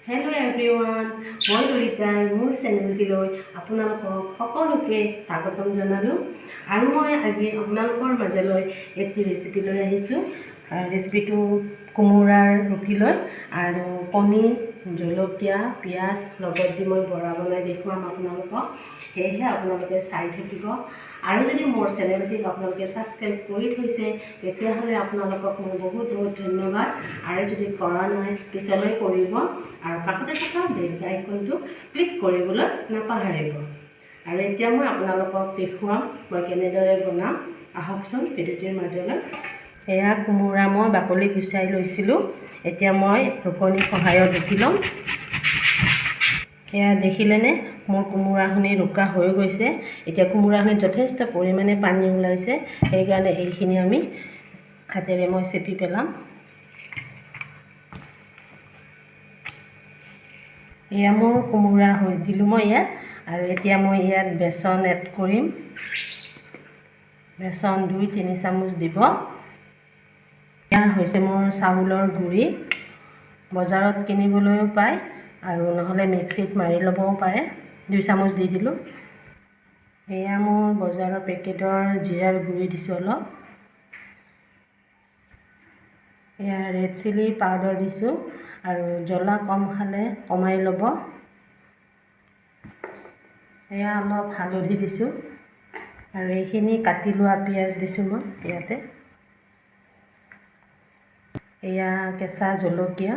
Hello' everyone, মই ললিতাই মোৰ চেনেলটিলৈ আপোনালোকক সকলোকে স্বাগতম জনালোঁ। আৰু মই আজি আপোনালোকৰ মাজলৈ এটি ৰেচিপি লৈ আহিছোঁ। ৰেচিপিটো কোমোৰাৰ ৰুকি লৈ আৰু কণী, জলকীয়া, পিঁয়াজ লগত দি মই বৰা বনাই দেখুৱাম আপোনালোকক। সেয়েহে আপোনালোকে চাই থাকিব। আৰু যদি মোৰ চেনেলটিক আপোনালোকে ছাবস্ক্ৰাইব কৰি থৈছে, তেতিয়াহ'লে আপোনালোকক মই বহুত বহুত ধন্যবাদ। আৰু যদি কৰা নাই, পিছলৈ কৰিব আৰু কাষতে থকা বেল আইকনটো ক্লিক কৰিবলৈ নাপাহৰিব। আৰু এতিয়া মই আপোনালোকক দেখুৱাম মই কেনেদৰে বনাম। আহকচোন ভিডিঅ'টিৰ মাজলৈ। এয়া কোমোৰা মই বাকলি গুচাই লৈছিলোঁ। এতিয়া মই ৰুকনিৰ সহায়ত ৰুকি ল'ম। এয়া দেখিলেনে, মোৰ কোমোৰাখিনি ৰুকা হৈ গৈছে। এতিয়া কোমোৰাখিনিত যথেষ্ট পৰিমাণে পানী ওলাইছে, সেইকাৰণে এইখিনি আমি হাতেৰে মই চেপি পেলাম। এয়া মোৰ কোমোৰা হৈ দিলোঁ মই ইয়াত। আৰু এতিয়া মই ইয়াত বেচন এড কৰিম। বেচন 2-3 চামুচ দিব। এয়া হৈছে মোৰ চাউলৰ গুড়ি। বজাৰত কিনিবলৈও পায় আৰু নহ'লে মিক্সিত মাৰি ল'বও পাৰে। 2 চামুচ দি দিলোঁ। এয়া মোৰ বজাৰৰ পেকেটৰ জিৰাৰ গুড়ি দিছোঁ অলপ। এয়া ৰেড চিলি পাউডাৰ দিছোঁ আৰু জ্বলা কম খালে কমাই ল'ব। এয়া অলপ হালধি দিছোঁ আৰু এইখিনি কাটি লোৱা পিঁয়াজ দিছোঁ মই ইয়াতে। এয়া কেঁচা জলকীয়া।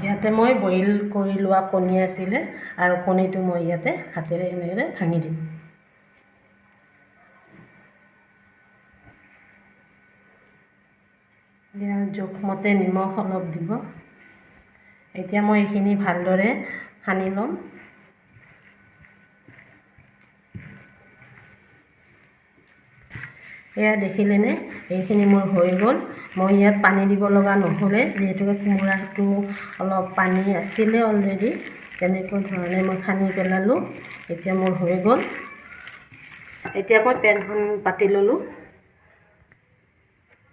ইয়াতে মই বইল কৰি লোৱা কণী আছিলে আৰু কণীটো মই ইয়াতে হাতেৰে এনেদৰে ভাঙি দিম। এয়া জোখমতে নিমখ অলপ দিব। এতিয়া মই এইখিনি ভালদৰে সানি ল'ম। এয়া দেখিলেনে, এইখিনি মোৰ হৈ গ'ল। মই ইয়াত পানী দিব লগা নহ'লে, যিহেতুকে কোমোৰাটো অলপ পানী আছিলে অলৰেডি, তেনেকুৱা ধৰণে মই সানি পেলালোঁ। এতিয়া মোৰ হৈ গ'ল। এতিয়া মই পেনখন পাতি ল'লোঁ।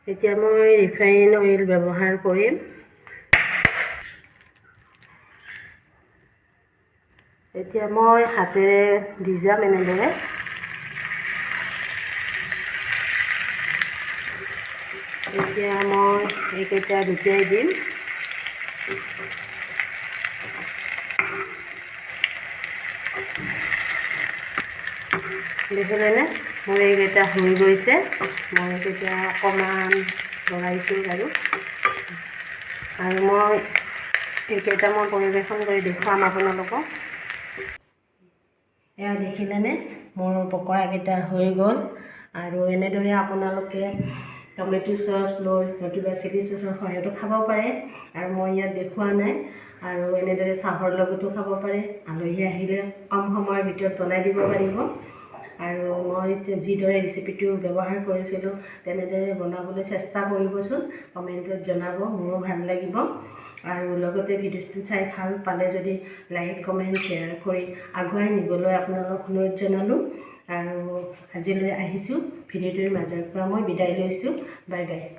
এতিয়া মই ৰিফাইন অইল ব্যৱহাৰ কৰিম। এতিয়া মই হাতেৰে দি যাম এনেদৰে। এতিয়া মই এইকেইটা দুটিয়াই দিম। দেখিলেনে, মোৰ এইকেইটা হৈ গৈছে। মই এইকেইটা অকণমান লৰাইছোঁ বাৰু। আৰু মই এইকেইটা মই পৰিৱেশন কৰি দেখুৱাম আপোনালোকক। এয়া দেখিলেনে, মোৰ পকৰাকেইটা হৈ গ'ল। আৰু এনেদৰে আপোনালোকে টমেটো চচ লৈ নতুবা চিলি চচৰ সহায়তো খাব পাৰে। আৰু মই ইয়াত দেখুওৱা নাই। আৰু এনেদৰে চাহৰ লগতো খাব পাৰে। আলহী আহিলে কম সময়ৰ ভিতৰত বনাই দিব পাৰিব। আৰু মই যিদৰে ৰেচিপিটো ব্যৱহাৰ কৰিছিলোঁ তেনেদৰে বনাবলৈ চেষ্টা কৰিবচোন। কমেণ্টত জনাব, মোৰো ভাল লাগিব। আৰু লগতে ভিডিঅ'টো চাই ভাল পালে যদি লাইক, কমেণ্ট, শ্বেয়াৰ কৰি আগুৱাই নিবলৈ আপোনালোক অনুৰোধ জনালোঁ। আৰু আজিলৈ আহিছোঁ, ভিডিঅ'টোৰ মাজৰ পৰা মই বিদায় লৈছোঁ। Bye bye.